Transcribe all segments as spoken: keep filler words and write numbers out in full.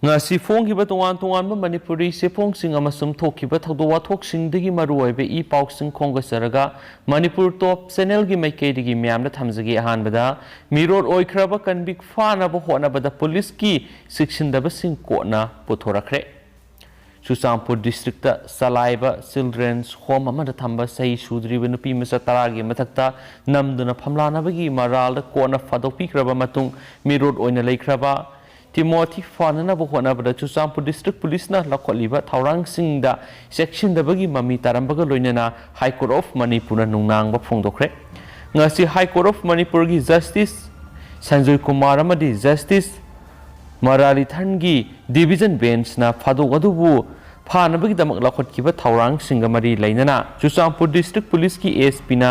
ꯉꯁꯤ ꯐꯣꯡꯈꯤꯕ ꯇꯣꯉꯥꯟ ꯇꯣꯉꯥꯟꯕ ꯃꯅꯤꯄꯨꯔꯤ ꯆꯦꯐꯣꯡꯁꯤꯡ ꯑꯃꯁꯨꯡ ꯊꯣꯛꯈꯤꯕ ꯊꯧꯗꯣꯛ ꯋꯥꯊꯣꯛꯁꯤꯡꯗꯒꯤ ꯃꯔꯨꯑꯣꯏꯕ ꯏ ꯄꯥꯎꯁꯤꯡ ꯈꯣꯝꯒꯠꯆꯔꯒ ꯃꯅꯤꯄꯨꯔ ꯇꯣꯞ ꯆꯦꯅꯦꯜꯒꯤ ꯃꯥꯏꯀꯩꯗꯒꯤ ꯃꯌꯥꯝꯗ ꯊꯝꯖꯒꯦ꯫ ꯑꯍꯥꯟꯕꯗ, ꯃꯤꯔꯣꯠ ꯑꯣꯏꯈ꯭ꯔꯕ ꯀꯟꯚꯤꯛ ꯐꯥꯅꯕ ꯍꯣꯠꯅꯕꯗ ꯄꯨꯂꯤꯁꯀꯤ ꯆꯦꯛꯁꯤꯟꯗꯕꯁꯤꯡ ꯀꯣꯟꯅ ꯄꯨꯊꯣꯔꯛꯈ꯭ꯔꯦ꯫ ꯆꯨꯔꯆꯥꯟꯄꯨꯔ ꯗꯤꯁꯇ꯭ꯔꯤꯛꯇ ꯆꯂꯥꯏꯕ ꯆꯤꯜꯗ꯭ꯔꯦꯟꯁ ꯍꯣꯝ ꯑꯃꯗ ꯊꯝꯕ ꯆꯍꯤ ꯁꯨꯗ꯭ꯔꯤꯕ ꯅꯨꯄꯤ ꯃꯆꯥ ꯇꯔꯥꯒꯤ ꯃꯊꯛꯇ ꯅꯝꯗꯨꯅ ꯐꯝꯂꯥꯅꯕꯒꯤ ꯃꯔꯥꯜꯗ ꯀꯣꯟꯅ ꯐꯥꯗꯣꯛꯄꯤꯈ꯭ꯔꯕ ꯃꯇꯨꯡ, ꯃꯤꯔꯣꯠ ꯑꯣꯏꯅ ꯂꯩꯈ꯭ꯔꯕ ꯇꯤꯃꯣꯊꯤ ꯐꯥꯅꯅꯕ ꯍꯣꯠꯅꯕꯗ ꯆꯨꯔꯆꯥꯟꯄꯨꯔ ꯗꯤꯁꯇ꯭ꯔꯤꯛ ꯄꯨꯂꯤꯁꯅ ꯂꯧꯈꯠꯂꯤꯕ ꯊꯧꯔꯥꯡꯁꯤꯡꯗ ꯆꯦꯛꯁꯤꯟꯗꯕꯒꯤ ꯃꯃꯤ ꯇꯥꯔꯝꯕꯒ ꯂꯣꯏꯅꯅ ꯍꯥꯏ ꯀꯣꯔꯠ ꯑꯣꯐ ꯃꯅꯤꯄꯨꯔꯅ ꯅꯨꯡꯅꯥꯡꯕ ꯐꯣꯡꯗꯣꯛꯈ꯭ꯔꯦ꯫ ꯉꯁꯤ ꯍꯥꯏ ꯀꯣꯔꯠ ꯑꯣꯐ ꯃꯅꯤꯄꯨꯔꯒꯤ ꯖꯁꯇꯤꯁ ꯁꯟꯖꯣꯏ ꯀꯨꯃꯥꯔ ꯑꯃꯗꯤ ꯖꯁꯇꯤꯁ ꯃꯔꯥꯂꯤꯊꯟꯒꯤ ꯗꯤꯚꯤꯖꯟ ꯕꯦꯟꯁꯅ ꯐꯥꯗꯣꯛ ꯑꯗꯨꯕꯨ ꯐꯥꯅꯕꯒꯤꯗꯃꯛ ꯂꯧꯈꯠꯈꯤꯕ ꯊꯧꯔꯥꯡꯁꯤꯡꯒ ꯃꯔꯤ ꯂꯩꯅꯅ ꯆꯨꯔꯆꯥꯟꯄꯨꯔ ꯗꯤꯁꯇ꯭ꯔꯤꯛ ꯄꯨꯂꯤꯁꯀꯤ ꯑꯦꯁ ꯄꯤꯅ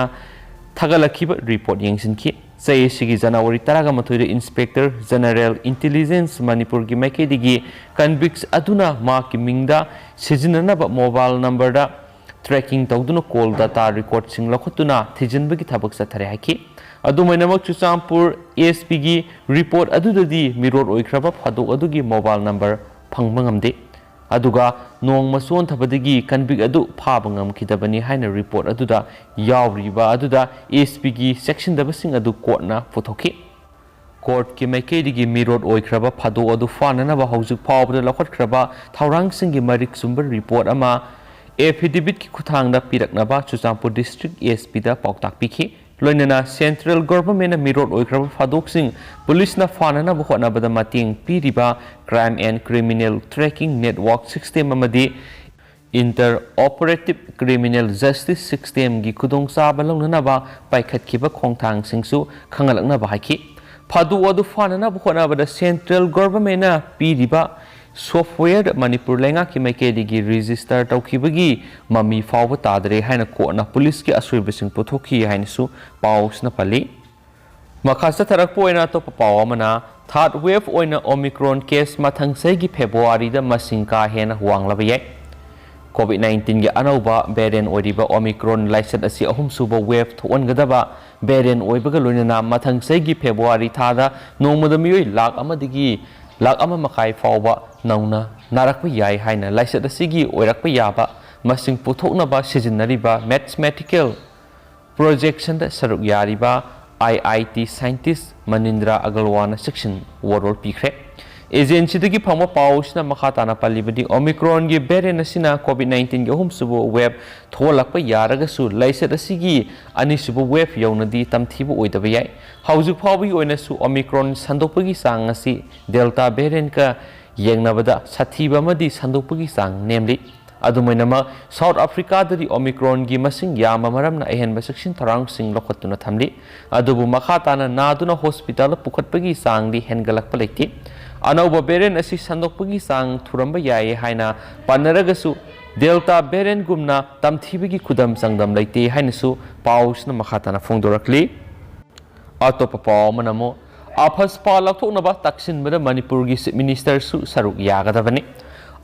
ꯊꯥꯒꯠꯂꯛꯈꯤꯕ ꯔꯤꯄꯣꯔꯠ ꯌꯦꯡꯁꯤꯟꯈꯤ꯫ ꯆꯍꯤ ꯑꯁꯤꯒꯤ ꯖꯅꯋꯥꯔꯤ ꯇꯔꯥꯃꯥꯊꯣꯏꯗ ꯏꯟꯁꯄꯦꯛꯇꯔ ꯖꯦꯅꯔꯦꯜ ꯏꯟꯇꯦꯂꯤꯖꯦꯟꯁ ꯃꯅꯤꯄꯨꯔꯒꯤ ꯃꯥꯏꯀꯩꯗꯒꯤ ꯀꯟꯚꯤꯛꯁ ꯑꯗꯨꯅ ꯃꯍꯥꯛꯀꯤ ꯃꯤꯡꯗ ꯁꯤꯖꯤꯟꯅꯅꯕ ꯃꯣꯕꯥꯏꯜ ꯅꯝꯕꯔꯗ ꯇ꯭ꯔꯦꯀꯤꯡ ꯇꯧꯗꯨꯅ ꯀꯣꯜ ꯗꯥꯇꯥ ꯔꯦꯀꯣꯔꯠꯁꯤꯡ ꯂꯧꯈꯠꯇꯨꯅ ꯊꯤꯖꯤꯟꯕꯒꯤ ꯊꯕꯛ ꯆꯠꯊꯔꯦ ꯍꯥꯏꯈꯤ꯫ ꯑꯗꯨꯃꯥꯏꯅꯃꯛ ꯆꯨꯔꯆꯥꯟꯄꯨꯔ ꯑꯦꯁ ꯄꯤꯒꯤ ꯔꯤꯄꯣꯔꯠ ꯑꯗꯨꯗꯗꯤ ꯃꯤꯔꯣꯠ ꯑꯣꯏꯈ꯭ꯔꯕ ꯐꯥꯗꯣꯛ ꯑꯗꯨꯒꯤ ꯃꯣꯕꯥꯏꯜ ꯅꯝꯕꯔ ꯐꯪꯕ ꯉꯝꯗꯦ꯫ ꯑꯗꯨꯒ ꯅꯣꯡꯃ ꯆꯣꯟꯊꯕꯗꯒꯤ ꯀꯟꯚꯤꯛ ꯑꯗꯨ ꯐꯥꯕ ꯉꯝꯈꯤꯗꯕꯅꯤ ꯍꯥꯏꯅ ꯔꯤꯄꯣꯔꯠ ꯑꯗꯨꯗ ꯌꯥꯎꯔꯤꯕ ꯑꯗꯨꯗ ꯑꯦꯁ ꯄꯤꯒꯤ ꯆꯦꯛꯁꯤꯟꯗꯕꯁꯤꯡ ꯑꯗꯨ ꯀꯣꯔꯠꯅ ꯄꯨꯊꯣꯛꯈꯤ꯫ ꯀꯣꯔꯠꯀꯤ ꯃꯥꯏꯀꯩꯗꯒꯤ ꯃꯤꯔꯣꯠ ꯑꯣꯏꯈ꯭ꯔꯕ ꯐꯥꯗꯣꯛ ꯑꯗꯨ ꯐꯥꯅꯅꯕ ꯍꯧꯖꯤꯛ ꯐꯥꯎꯕꯗ ꯂꯧꯈꯠꯈ꯭ꯔꯕ ꯊꯧꯔꯥꯡꯁꯤꯡꯒꯤ ꯃꯔꯤꯛ ꯆꯨꯝꯕ ꯔꯤꯄꯣꯔꯠ ꯑꯃ ꯑꯦꯐꯤꯗꯦꯚꯤꯠꯀꯤ ꯈꯨꯠꯊꯥꯡꯗ ꯄꯤꯔꯛꯅꯕ ꯆꯨꯔꯆꯥꯟꯄꯨꯔ ꯗꯤꯁꯇ꯭ꯔꯤꯛ ꯑꯦꯁ ꯄꯤꯗ ꯄꯥꯎꯇꯥꯛ ꯄꯤꯈꯤ꯫ ꯂꯣꯏꯅꯅ ꯁꯦꯟꯇ꯭ꯔꯦꯜ ꯒꯣꯚꯔꯟꯃꯦꯟꯠꯅ ꯃꯤꯔꯣꯠ ꯑꯣꯏꯈ꯭ꯔꯕ ꯐꯥꯗꯣꯛꯁꯤꯡ ꯄꯨꯂꯤꯁꯅ ꯐꯥꯅꯅꯕ ꯍꯣꯠꯅꯕꯗ ꯃꯇꯦꯡ ꯄꯤꯔꯤꯕ Crime and Criminal Tracking Network System ꯑꯃꯗꯤ Inter Operative Criminal Justice Systemꯒꯤ ꯈꯨꯗꯣꯡꯆꯥꯕ ꯂꯧꯅꯅꯕ ꯄꯥꯏꯈꯠꯈꯤꯕ ꯈꯣꯡꯊꯥꯡꯁꯤꯡꯁꯨ ꯈꯪꯍꯜꯂꯛꯅꯕ ꯍꯥꯏꯈꯤ꯫ ꯐꯥꯗꯣꯛ ꯑꯗꯨ ꯐꯥꯅꯅꯕ ꯍꯣꯠꯅꯕꯗ ꯁꯦꯟꯇ꯭ꯔꯦꯜ ꯒꯣꯚꯔꯟꯃꯦꯟꯠꯅ ꯄꯤꯔꯤꯕ ꯁꯣꯐꯋꯦꯌꯔ ꯃꯅꯤꯄꯨꯔ ꯂꯩꯉꯥꯛꯀꯤ ꯃꯥꯏꯀꯩꯗꯒꯤ ꯔꯦꯖꯤꯁꯇꯔ ꯇꯧꯈꯤꯕꯒꯤ ꯃꯃꯤ ꯐꯥꯎꯕ ꯇꯥꯗ꯭ꯔꯦ ꯍꯥꯏꯅ ꯀꯣꯔꯠꯅ ꯄꯨꯂꯤꯁꯀꯤ ꯑꯁꯣꯏꯕꯁꯤꯡ ꯄꯨꯊꯣꯛꯈꯤ ꯍꯥꯏꯅꯁꯨ ꯄꯥꯎꯁꯤꯅ ꯄꯜꯂꯤ꯫ ꯃꯈꯥ ꯆꯠꯊꯔꯛꯄ ꯑꯣꯏꯅ ꯑꯇꯣꯞꯄ ꯄꯥꯎ ꯑꯃꯅ, ꯊꯥꯔꯠ ꯋꯦꯚ ꯑꯣꯏꯅ ꯑꯣꯃꯤꯀ꯭ꯔꯣꯟ ꯀꯦꯁ ꯃꯊꯪ ꯆꯍꯤꯒꯤ ꯐꯦꯕ꯭ꯔꯨꯋꯥꯔꯤꯗ ꯃꯁꯤꯡ ꯀꯥ ꯍꯦꯟꯅ ꯋꯥꯡꯂꯕ ꯌꯥꯏ꯫ ꯀꯣꯚꯤꯗ ꯅꯥꯏꯟꯇꯤꯟꯒꯤ ꯑꯅꯧꯕ ꯚꯦꯔꯤꯌꯦꯟꯠ ꯑꯣꯏꯔꯤꯕ ꯑꯣꯃꯤꯀ꯭ꯔꯣꯟ ꯂꯥꯏꯆꯠ ꯑꯁꯤ ꯑꯍꯨꯝꯁꯨꯕ ꯋꯦꯚ ꯊꯣꯛꯍꯟꯒꯗꯕ ꯚꯦꯔꯤꯌꯦꯟꯠ ꯑꯣꯏꯕꯒ ꯂꯣꯏꯅꯅ ꯃꯊꯪ ꯆꯍꯤꯒꯤ ꯐꯦꯕ꯭ꯔꯨꯋꯥꯔꯤ ꯊꯥꯗ ꯅꯣꯡꯃꯗ ꯃꯤꯑꯣꯏ ꯂꯥꯈ ꯑꯃꯗꯒꯤ ꯂꯥꯈ ꯑꯃ ꯃꯈꯥꯏ ꯐꯥꯎꯕ ꯅꯧꯅ ꯅꯥꯔꯛꯄ ꯌꯥꯏ ꯍꯥꯏꯅ ꯂꯥꯏꯆꯠ ꯑꯁꯤꯒꯤ ꯑꯣꯏꯔꯛꯄ ꯌꯥꯕ ꯃꯁꯤꯡ ꯄꯨꯊꯣꯛꯅꯕ ꯁꯤꯖꯤꯟꯅꯔꯤꯕ mathematical projectionꯗ ꯁꯔꯨꯛ ꯌꯥꯔꯤꯕ I I T scientist ꯃꯅꯤꯟꯗ꯭ꯔ ꯑꯒꯔꯋꯥꯜꯅ ꯆꯦꯛꯁꯤꯟ ꯋꯥꯔꯣꯜ ꯄꯤꯈ꯭ꯔꯦ꯫ Agencyꯗꯒꯤ ꯐꯪꯕ ꯄꯥꯎ ꯑꯁꯤꯅ ꯃꯈꯥ ꯇꯥꯅ ꯄꯜꯂꯤꯕꯗꯤ, Omicronꯒꯤ variant ꯑꯁꯤꯅ COVID nineteenꯒꯤ ꯑꯍꯨꯝꯁꯨꯕ wave ꯊꯣꯛꯍꯜꯂꯛꯄ ꯌꯥꯔꯒꯁꯨ, ꯂꯥꯏꯆꯠ ꯑꯁꯤꯒꯤ ꯑꯅꯤꯁꯨꯕ wave ꯌꯧꯅꯗꯤ ꯇꯝꯊꯤꯕ ꯑꯣꯏꯗꯕ ꯌꯥꯏ꯫ ꯍꯧꯖꯤꯛ ꯐꯥꯎꯕꯒꯤ ꯑꯣꯏꯅꯁꯨ Omicron ꯁꯟꯗꯣꯛꯄꯒꯤ ꯆꯥꯡ ꯑꯁꯤ Delta variantꯀ ꯌꯦꯡꯅꯕꯗ ꯁꯥꯊꯤꯕ ꯑꯃꯗꯤ ꯁꯟꯗꯣꯛꯄꯒꯤ ꯆꯥꯡ ꯅꯦꯝꯂꯤ꯫ ꯑꯗꯨꯝ ꯑꯣꯏꯅꯃꯛ, South Africaꯗꯗꯤ Omicronꯒꯤ ꯃꯁꯤꯡ ꯌꯥꯝꯕ ꯃꯔꯝꯅ ꯑꯍꯦꯟꯕ ꯆꯦꯛꯁꯤꯟ ꯊꯧꯔꯥꯡꯁꯤꯡ ꯂꯧꯈꯠꯇꯨꯅ ꯊꯝꯂꯤ꯫ ꯑꯗꯨꯕꯨ ꯃꯈꯥ ꯇꯥꯅ ꯅꯥꯗꯨꯅ hospitalꯗ ꯄꯨꯈꯠꯄꯒꯤ ꯆꯥꯡꯗꯤ ꯍꯦꯟꯒꯠꯂꯛꯄ ꯂꯩꯇꯦ꯫ ꯑꯅꯧꯕ variant ꯑꯁꯤ ꯁꯟꯗꯣꯛꯄꯒꯤ ꯆꯥꯡ ꯊꯨꯔꯝꯕ ꯌꯥꯏ ꯍꯥꯏꯅ ꯄꯥꯅꯔꯒꯁꯨ, Delta variantꯒꯨꯝꯅ ꯇꯝꯊꯤꯕꯒꯤ ꯈꯨꯗꯝ ꯆꯥꯡꯗꯝ ꯂꯩꯇꯦ ꯍꯥꯏꯅꯁꯨ ꯄꯥꯎꯁꯤꯅ ꯃꯈꯥ ꯇꯥꯅ ꯐꯣꯡꯗꯣꯔꯛꯂꯤ꯫ ꯑꯇꯣꯞꯄ ꯄꯥꯎ ꯑꯃꯅ ꯑꯃꯨꯛ, AFSPA ꯂꯧꯊꯣꯛꯅꯕ ꯇꯛꯁꯤꯟꯕꯗ ꯃꯅꯤꯄꯨꯔꯒꯤ Chief Ministerꯁꯨ ꯁꯔꯨꯛ ꯌꯥꯒꯗꯕꯅꯤ꯫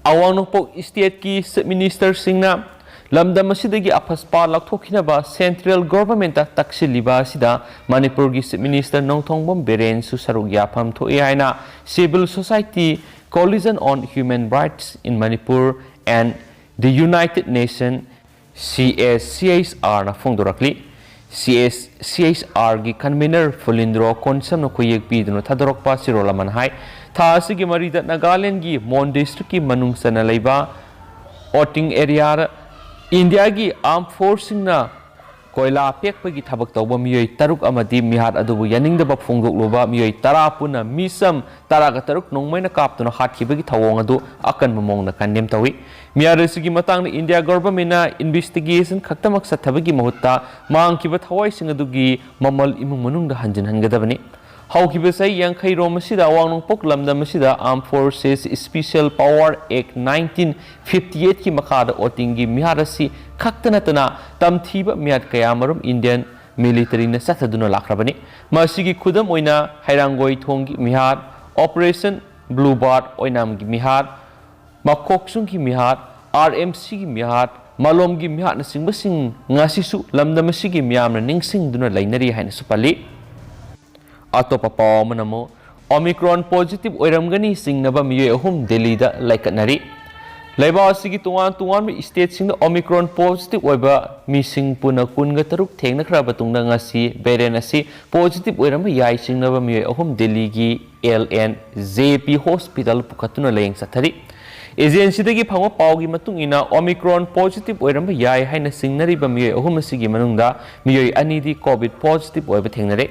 ꯑꯋꯥꯡ ꯅꯣꯡꯄꯣꯛ stateꯀꯤ Chief Ministerꯁꯤꯡꯅ ꯂꯝꯗꯝ ꯑꯁꯤꯗꯒꯤ AFSPA ꯂꯧꯊꯣꯛꯈꯤꯅꯕ central governmentꯇ ꯇꯛꯁꯤꯜꯂꯤꯕ ꯑꯁꯤꯗ ꯃꯅꯤꯄꯨꯔꯒꯤ Chief Minister ꯅꯣꯡꯊꯣꯡꯕꯝ ꯕꯤꯔꯦꯟꯁꯨ ꯁꯔꯨꯛ ꯌꯥꯐꯝ ꯊꯣꯛꯏ ꯍꯥꯏꯅ Civil Society Coalition on Human Rights in Manipur and the United Nation, C S C H Rꯅ ꯐꯣꯡꯗꯣꯔꯛꯂꯤ꯫ C S C H Rꯒꯤ convener ꯐꯨꯂꯤꯟꯗ꯭ꯔꯣ ꯀꯣꯟꯁꯝꯅ ꯈꯨꯌꯦꯛ ꯄꯤꯗꯨꯅ ꯊꯥꯗꯣꯔꯛꯄ ꯆꯦꯔꯣꯜ ꯑꯃꯅ ꯍꯥꯏ, ꯊꯥ ꯑꯁꯤꯒꯤ ꯃꯔꯤꯗ ꯅꯥꯒꯥꯂꯦꯟꯗꯒꯤ ꯃꯣꯟ districtꯀꯤ ꯃꯅꯨꯡ ꯆꯟꯅ ꯂꯩꯕ ꯑꯣꯇꯤꯡ areaꯗ ꯏꯟꯗꯤꯌꯥꯒꯤ armed forceꯁꯤꯡꯅ ꯀꯣꯏꯂꯥ ꯄꯦꯛꯄꯒꯤ ꯊꯕꯛ ꯇꯧꯕ ꯃꯤꯑꯣꯏ ꯇꯔꯨꯛ ꯑꯃꯗꯤ ꯃꯤꯍꯥꯠ ꯑꯗꯨꯕꯨ ꯌꯥꯅꯤꯡꯗꯕ ꯐꯣꯡꯗꯣꯛꯂꯨꯕ ꯃꯤꯑꯣꯏ ꯇꯔꯥ ꯄꯨꯟꯅ ꯃꯤꯆꯝ ꯇꯔꯥꯒ ꯇꯔꯨꯛ ꯅꯣꯡꯃꯩꯅ ꯀꯥꯞꯇꯨꯅ ꯍꯥꯠꯈꯤꯕꯒꯤ ꯊꯧꯑꯣꯡ ꯑꯗꯨ ꯑꯀꯟꯕ ꯃꯑꯣꯡꯗ condemn ꯇꯧꯏ꯫ ꯃꯤꯍꯥꯠ ꯑꯁꯤꯒꯤ ꯃꯇꯥꯡꯗ ꯏꯟꯗꯤꯌꯥ governmentꯅ investigation ꯈꯛꯇꯃꯛ ꯆꯠꯊꯕꯒꯤ ꯃꯍꯨꯠꯇ ꯃꯥꯡꯈꯤꯕ ꯊꯋꯥꯏꯁꯤꯡ ꯑꯗꯨꯒꯤ ꯃꯃꯜ ꯏꯃꯨꯡ ꯃꯅꯨꯡꯗ ꯍꯟꯖꯤꯟꯍꯟꯒꯗꯕꯅꯤ꯫ ꯍꯧꯈꯤꯕ ꯆꯍꯤ ꯌꯥꯡꯈꯩ ꯔꯣꯝ ꯑꯁꯤꯗ ꯑꯋꯥꯡ ꯅꯣꯡꯄꯣꯛ ꯂꯝꯗꯝ ꯑꯁꯤꯗ Armed Forces Special Power Act nineteen fifty eightꯀꯤ ꯃꯈꯥꯗ ꯑꯣꯇꯤꯡꯒꯤ ꯃꯤꯍꯥꯠ ꯑꯁꯤ ꯈꯛꯇ ꯅꯠꯇꯅ ꯇꯝꯊꯤꯕ ꯃꯤꯍꯥꯠ ꯀꯌꯥ ꯃꯔꯨꯝ Indian militaryꯅ ꯆꯠꯊꯗꯨꯅ ꯂꯥꯛꯈ꯭ꯔꯕꯅꯤ꯫ ꯃꯁꯤꯒꯤ ꯈꯨꯗꯝ ꯑꯣꯏꯅ ꯍꯩꯔꯥꯡꯒꯣꯏ ꯊꯣꯡꯒꯤ ꯃꯤꯍꯥꯠ, Operation Blue Bird ꯑꯣꯏꯅꯥꯝꯒꯤ ꯃꯤꯍꯥꯠ, ꯃꯈꯣꯛꯆꯨꯡꯒꯤ ꯃꯤꯍꯥꯠ, R M Cꯒꯤ ꯃꯤꯍꯥꯠ, ꯃꯥꯂꯣꯝꯒꯤ ꯃꯤꯍꯥꯠꯅꯆꯤꯡꯕꯁꯤꯡ ꯉꯁꯤꯁꯨ ꯂꯝꯗꯝ ꯑꯁꯤꯒꯤ ꯃꯤꯌꯥꯝꯅ ꯅꯤꯡꯁꯤꯡꯗꯨꯅ ꯂꯩꯅꯔꯤ ꯍꯥꯏꯅꯁꯨ ꯄꯜꯂꯤ꯫ ꯑꯇꯣꯞꯄ ꯄꯥꯎ ꯑꯃꯅ ꯑꯃꯨꯛ, Omicron positive ꯑꯣꯏꯔꯝꯒꯅꯤ ꯆꯤꯡꯅꯕ ꯃꯤꯑꯣꯏ ꯑꯍꯨꯝ ꯗꯦꯜꯂꯤꯗ ꯂꯥꯏꯀꯠꯅꯔꯤ꯫ ꯂꯩꯕꯥꯛ ꯑꯁꯤꯒꯤ ꯇꯣꯉꯥꯟ ꯇꯣꯉꯥꯟꯕ stateꯁꯤꯡꯗ Omicron positive ꯑꯣꯏꯕ ꯃꯤꯁꯤꯡ ꯄꯨꯟꯅ ꯀꯨꯟꯒ ꯇꯔꯨꯛ ꯊꯦꯡꯅꯈ꯭ꯔꯕ ꯇꯨꯡꯗ ꯉꯁꯤ variant ꯑꯁꯤ positive ꯑꯣꯏꯔꯝꯕ ꯌꯥꯏ ꯆꯤꯡꯅꯕ ꯃꯤꯑꯣꯏ ꯑꯍꯨꯝ ꯗꯦꯜꯂꯤꯒꯤ L N J P hospital ꯄꯨꯈꯠꯇꯨꯅ ꯂꯥꯌꯦꯡ ꯆꯠꯊꯔꯤ꯫ Agencyꯗꯒꯤ ꯐꯪꯕ ꯄꯥꯎꯒꯤ ꯃꯇꯨꯡ ꯏꯟꯅ Omicron positive ꯑꯣꯏꯔꯝꯕ ꯌꯥꯏ ꯍꯥꯏꯅ ꯆꯤꯡꯅꯔꯤꯕ ꯃꯤꯑꯣꯏ ꯑꯍꯨꯝ ꯑꯁꯤꯒꯤ ꯃꯅꯨꯡꯗ ꯃꯤꯑꯣꯏ ꯑꯅꯤꯗꯤ COVID positive ꯑꯣꯏꯕ ꯊꯦꯡꯅꯔꯦ꯫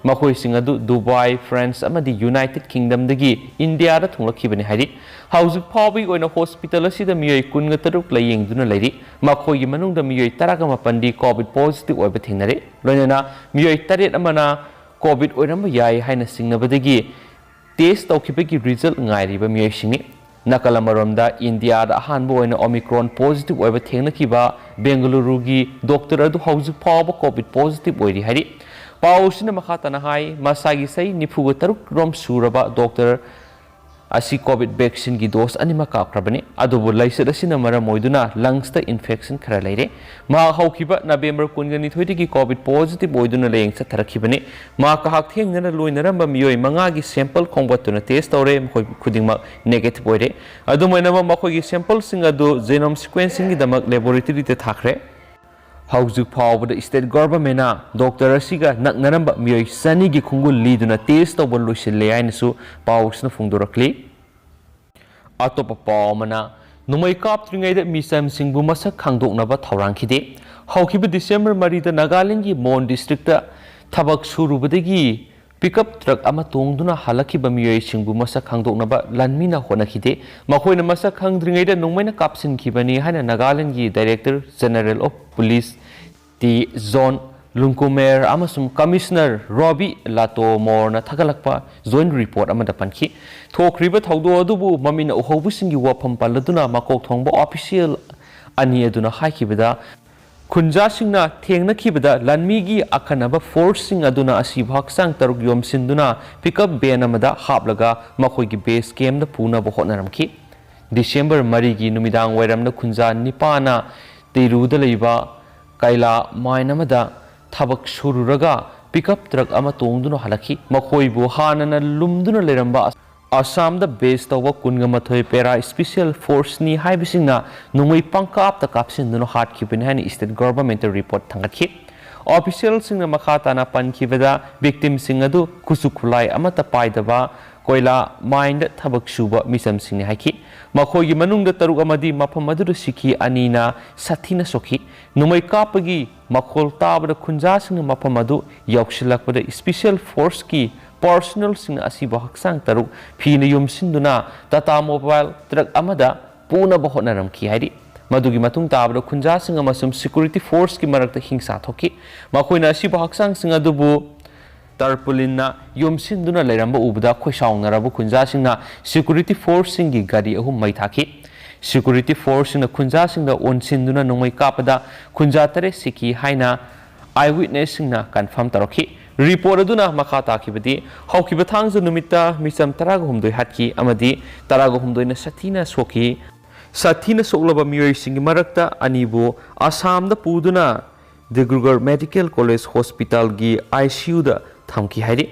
ꯃꯈꯣꯏꯁꯤꯡ ꯑꯗꯨ ꯗꯨꯕꯥꯏ, France ꯑꯃꯗꯤ United Kingdomꯗꯒꯤ ꯏꯟꯗꯤꯌꯥꯗ ꯊꯨꯡꯂꯛꯈꯤꯕꯅꯤ ꯍꯥꯏꯔꯤ꯫ ꯍꯧꯖꯤꯛ ꯐꯥꯎꯕꯒꯤ ꯑꯣꯏꯅ hospital ꯑꯁꯤꯗ ꯃꯤꯑꯣꯏ ꯀꯨꯟꯒ ꯇꯔꯨꯛ ꯂꯥꯌꯦꯡꯗꯨꯅ ꯂꯩꯔꯤ꯫ ꯃꯈꯣꯏꯒꯤ ꯃꯅꯨꯡꯗ ꯃꯤꯑꯣꯏ ꯇꯔꯥꯒ ꯃꯥꯄꯟꯗꯤ COVID positive ꯑꯣꯏꯕ ꯊꯦꯡꯅꯔꯦ꯫ ꯂꯣꯏꯅꯅ ꯃꯤꯑꯣꯏ ꯇꯔꯦꯠ ꯑꯃꯅ COVID ꯑꯣꯏꯔꯝꯕ ꯌꯥꯏ ꯍꯥꯏꯅ ꯆꯤꯡꯅꯕꯗꯒꯤ test ꯇꯧꯈꯤꯕꯒꯤ result ꯉꯥꯏꯔꯤꯕ ꯃꯤꯑꯣꯏꯁꯤꯡꯅꯤ꯫ ꯅꯥꯀꯜ ꯑꯃꯔꯣꯝꯗ ꯏꯟꯗꯤꯌꯥꯗ ꯑꯍꯥꯟꯕ ꯑꯣꯏꯅ Omicron positive ꯑꯣꯏꯕ ꯊꯦꯡꯅꯈꯤꯕ ꯕꯦꯡꯒꯂꯨꯔꯨꯒꯤ doctor ꯑꯗꯨ ꯍꯧꯖꯤꯛ ꯐꯥꯎꯕ COVID positive ꯑꯣꯏꯔꯤ ꯍꯥꯏꯔꯤ꯫ ꯄꯥꯎ ꯑꯁꯤꯅ ꯃꯈꯥ ꯇꯥꯅ ꯍꯥꯏ, ꯃꯁꯥꯒꯤ ꯆꯍꯤ ꯅꯤꯐꯨꯒ ꯇꯔꯨꯛ ꯔꯣꯝ ꯁꯨꯔꯕ doctor ꯑꯁꯤ COVID vaccineꯒꯤ dose ꯑꯅꯤꯃꯛ ꯀꯥꯞꯈ꯭ꯔꯕꯅꯤ꯫ ꯑꯗꯨꯕꯨ ꯂꯥꯏꯆꯠ ꯑꯁꯤꯅ ꯃꯔꯝ ꯑꯣꯏꯗꯨꯅ lungsꯇ infection ꯈꯔ ꯂꯩꯔꯦ꯫ ꯃꯍꯥꯛ ꯍꯧꯈꯤꯕ November ꯀꯨꯟꯒ ꯅꯤꯊꯣꯏꯗꯒꯤ COVID positive ꯑꯣꯏꯗꯨꯅ ꯂꯥꯌꯦꯡ ꯆꯠꯊꯔꯛꯈꯤꯕꯅꯤ꯫ ꯃꯍꯥꯛꯀ ꯍꯛꯊꯦꯡꯅꯅ ꯂꯣꯏꯅꯔꯝꯕ ꯃꯤꯑꯣꯏ ꯃꯉꯥꯒꯤ sample ꯈꯣꯝꯒꯠꯇꯨꯅ test ꯇꯧꯔꯦ, ꯃꯈꯣꯏ ꯈꯨꯗꯤꯡꯃꯛ negative ꯑꯣꯏꯔꯦ꯫ ꯑꯗꯨꯝ ꯑꯣꯏꯅꯃꯛ, ꯃꯈꯣꯏꯒꯤ sampleꯁꯤꯡ ꯑꯗꯨ genome sequencingꯒꯤꯗꯃꯛ laboratoryꯗ ꯊꯥꯈ꯭ꯔꯦ꯫ ꯍꯧꯖꯤꯛ ꯐꯥꯎꯕꯗ state governmentꯅ doctor ꯑꯁꯤꯒ ꯅꯛꯅꯔꯝꯕ ꯃꯤꯑꯣꯏ ꯆꯅꯤꯒꯤ ꯈꯣꯡꯒꯨꯜ ꯂꯤꯗꯨꯅ test ꯇꯧꯕ ꯂꯣꯏꯁꯤꯜꯂꯦ ꯍꯥꯏꯅꯁꯨ ꯄꯥꯎꯁꯤꯅ ꯐꯣꯡꯗꯣꯔꯛꯂꯤ꯫ ꯑꯇꯣꯞꯄ ꯄꯥꯎ ꯑꯃꯅ, ꯅꯣꯡꯃꯩ ꯀꯥꯞꯇ꯭ꯔꯤꯉꯩꯗ ꯃꯤꯆꯝꯁꯤꯡꯕꯨ ꯃꯁꯛ ꯈꯪꯗꯣꯛꯅꯕ ꯊꯧꯔꯥꯡꯈꯤꯗꯦ꯫ ꯍꯧꯈꯤꯕ December ꯃꯔꯤꯗ ꯅꯥꯒꯥꯂꯦꯟꯗꯒꯤ ꯃꯣꯟ districtꯇ ꯊꯕꯛ ꯁꯨꯔꯨꯕꯗꯒꯤ pickup truck ꯑꯃ ꯇꯣꯡꯗꯨꯅ ꯍꯜꯂꯛꯈꯤꯕ ꯃꯤꯑꯣꯏꯁꯤꯡꯕꯨ ꯃꯁꯛ ꯈꯪꯗꯣꯛꯅꯕ ꯂꯥꯟꯃꯤꯅ ꯍꯣꯠꯅꯈꯤꯗꯦ꯫ ꯃꯈꯣꯏꯅ ꯃꯁꯛ ꯈꯪꯗ꯭ꯔꯤꯉꯩꯗ ꯅꯣꯡꯃꯩꯅ ꯀꯥꯞꯁꯤꯟꯈꯤꯕꯅꯤ ꯍꯥꯏꯅ ꯅꯥꯒꯥꯂꯦꯟꯗꯒꯤ Director General of Police T John Lunkumer ꯑꯃꯁꯨꯡ Commissioner ꯔꯣꯕꯤ ꯂꯥꯇꯣꯃꯣꯔꯅ ꯊꯥꯒꯠꯂꯛꯄ joint report ꯑꯃꯗ ꯄꯟꯈꯤ꯫ ꯊꯣꯛꯈ꯭ꯔꯤꯕ ꯊꯧꯗꯣꯛ ꯑꯗꯨꯕꯨ ꯃꯃꯤꯠꯅ ꯎꯍꯧꯕꯁꯤꯡꯒꯤ ꯋꯥꯐꯝ ꯄꯜꯂꯗꯨꯅ ꯃꯀꯣꯛ ꯊꯣꯡꯕ official ꯑꯅꯤ ꯑꯗꯨꯅ ꯍꯥꯏꯈꯤꯕꯗ, ꯈꯨꯟꯖꯥꯁꯤꯡꯅ ꯊꯦꯡꯅꯈꯤꯕꯗ ꯂꯥꯟꯃꯤꯒꯤ ꯑꯈꯟꯅꯕ forceꯁꯤꯡ ꯑꯗꯨꯅ ꯑꯁꯤꯕ ꯍꯛꯆꯥꯡ ꯇꯔꯨꯛ ꯌꯣꯝꯁꯤꯟꯗꯨꯅ pickup van ꯑꯃꯗ ꯍꯥꯞꯂꯒ ꯃꯈꯣꯏꯒꯤ base campꯇ ꯄꯨꯅꯕ ꯍꯣꯠꯅꯔꯝꯈꯤ꯫ December ꯃꯔꯤꯒꯤ ꯅꯨꯃꯤꯗꯥꯡ ꯋꯥꯏꯔꯝꯗ ꯈꯨꯟꯖꯥ ꯅꯤꯄꯥꯅ ꯇꯤꯔꯨꯗ ꯂꯩꯕ ꯀꯩꯂꯥ mine ꯑꯃꯗ ꯊꯕꯛ ꯁꯨꯔꯨꯔꯒ ꯄꯤꯀꯞ ꯇ꯭ꯔꯛ ꯑꯃ ꯇꯣꯡꯗꯨꯅ ꯍꯜꯂꯛꯈꯤ꯫ ꯃꯈꯣꯏꯕꯨ ꯍꯥꯟꯅꯅ ꯂꯨꯝꯗꯨꯅ ꯂꯩꯔꯝꯕ ꯑꯁꯥꯝꯗ ꯕꯦꯁ ꯇꯧꯕ ꯀꯨꯟꯒ ꯃꯥꯊꯣꯏ ꯄꯦꯔꯥ ꯁ꯭ꯄꯦꯁꯤꯌꯦꯜ ꯐꯣꯔꯁꯅꯤ ꯍꯥꯏꯕꯁꯤꯡꯅ ꯅꯣꯡꯃꯩ ꯄꯪꯀꯥꯞꯇ ꯀꯥꯞꯁꯤꯟꯗꯨꯅ ꯍꯥꯠꯈꯤꯕꯅꯤ ꯍꯥꯏꯅ ꯁ꯭ꯇꯦꯠ ꯒꯚꯔꯟꯃꯦꯟꯠꯇ ꯔꯤꯄꯣꯔꯠ ꯊꯥꯡꯒꯠꯈꯤ꯫ ꯑꯣꯐꯤꯁꯤꯌꯦꯜꯁꯤꯡꯅ ꯃꯈꯥ ꯇꯥꯅ ꯄꯟꯈꯤꯕꯗ, ꯚꯤꯛꯇꯤꯝꯁꯤꯡ ꯑꯗꯨ ꯈꯨꯠꯁꯨ ꯈꯨꯠꯂꯥꯏ ꯑꯃꯠꯇ ꯄꯥꯏꯗꯕ, ꯀꯣꯏꯂꯥ ꯃꯥꯏꯟꯗ ꯊꯕꯛ ꯁꯨꯕ ꯃꯤꯆꯝꯁꯤꯡꯅꯤ ꯍꯥꯏꯈꯤ꯫ ꯃꯈꯣꯏꯒꯤ ꯃꯅꯨꯡꯗ ꯇꯔꯨꯛ ꯑꯃꯗꯤ ꯃꯐꯝ ꯑꯗꯨꯗ ꯁꯤꯈꯤ, ꯑꯅꯤꯅ ꯁꯥꯊꯤꯅ ꯁꯣꯛꯈꯤ꯫ ꯅꯣꯡꯃꯩ ꯀꯥꯞꯄꯒꯤ ꯃꯈꯣꯜ ꯇꯥꯕꯗ ꯈꯨꯟꯖꯥꯁꯤꯡꯅ ꯃꯐꯝ ꯑꯗꯨ ꯌꯧꯁꯤꯜꯂꯛꯄꯗ, ꯁ꯭ꯄꯦꯁꯤꯌꯦꯜ ꯐꯣꯔꯁꯀꯤ ꯄꯔꯁꯣꯅꯦꯜꯁꯤꯡꯅ ꯑꯁꯤꯕ ꯍꯛꯆꯥꯡ ꯇꯔꯨꯛ ꯐꯤꯅ ꯌꯣꯝꯁꯤꯟꯗꯨꯅ ꯇꯥꯇꯥ ꯃꯣꯕꯥꯏꯜ ꯇ꯭ꯔꯛ ꯑꯃꯗ ꯄꯨꯅꯕ ꯍꯣꯠꯅꯔꯝꯈꯤ ꯍꯥꯏꯔꯤ꯫ ꯃꯗꯨꯒꯤ ꯃꯇꯨꯡ ꯇꯥꯕꯗ ꯈꯨꯟꯖꯥꯁꯤꯡ ꯑꯃꯁꯨꯡ ꯁꯦꯀ꯭ꯌꯨꯔꯤꯇꯤ ꯐꯣꯔꯁꯀꯤ ꯃꯔꯛꯇ ꯍꯤꯡꯁꯥ ꯊꯣꯛꯈꯤ꯫ ꯃꯈꯣꯏꯅ ꯑꯁꯤꯕ ꯍꯛꯆꯥꯡꯁꯤꯡ ꯑꯗꯨꯕꯨ ꯇꯔꯄꯨꯂꯤꯟꯅ ꯌꯣꯝꯁꯤꯟꯗꯨꯅ ꯂꯩꯔꯝꯕ ꯎꯕꯗ ꯈꯣꯏꯁꯥꯎꯅꯔꯕ ꯈꯨꯟꯖꯥꯁꯤꯡꯅ ꯁꯦꯀ꯭ꯌꯨꯔꯤꯇꯤ ꯐꯣꯔꯁꯁꯤꯡꯒꯤ ꯒꯥꯔꯤ ꯑꯍꯨꯝ ꯃꯩ ꯊꯥꯈꯤ꯫ ꯁꯦꯀ꯭ꯌꯨꯔꯤꯇꯤ ꯐꯣꯔꯁꯁꯤꯡꯅ ꯈꯨꯟꯖꯥꯁꯤꯡꯗ ꯑꯣꯟꯁꯤꯟꯗꯨꯅ ꯅꯣꯡꯃꯩ ꯀꯥꯞꯄꯗ ꯈꯨꯟꯖꯥ ꯇꯔꯦꯠ ꯁꯤꯈꯤ ꯍꯥꯏꯅ ꯑꯥꯏ ꯋꯤꯠꯅꯦꯁꯁꯤꯡꯅ ꯀꯟꯐꯥꯔꯝ ꯇꯧꯔꯛꯈꯤ꯫ ꯔꯤꯄꯣꯔꯠ ꯑꯗꯨꯅ ꯃꯈꯥ ꯇꯥꯈꯤꯕꯗꯤ, ꯍꯧꯈꯤꯕ ꯊꯥꯡꯖ ꯅꯨꯃꯤꯠꯇ ꯃꯤꯆꯝ ꯇꯔꯥꯒ ꯍꯨꯝꯗꯣꯏ ꯍꯥꯠꯈꯤ ꯑꯃꯗꯤ ꯇꯔꯥꯒ ꯍꯨꯝꯗꯣꯏꯅ ꯁꯥꯊꯤꯅ ꯁꯣꯛꯈꯤ꯫ ꯁꯥꯊꯤꯅ ꯁꯣꯛꯂꯕ ꯃꯤꯑꯣꯏꯁꯤꯡꯒꯤ ꯃꯔꯛꯇ ꯑꯅꯤꯕꯨ ꯑꯁꯥꯝꯗ ꯄꯨꯗꯨꯅ ꯗꯤꯕ꯭ꯔꯨꯒꯔ ꯃꯦꯗꯤꯀꯦꯜ ꯀꯣꯂꯦꯖ ꯍꯣꯁꯄꯤꯇꯥꯜꯒꯤ ꯑꯥꯏ ꯁꯤ ꯌꯨꯗ ꯊꯝꯈꯤ ꯍꯥꯏꯔꯤ꯫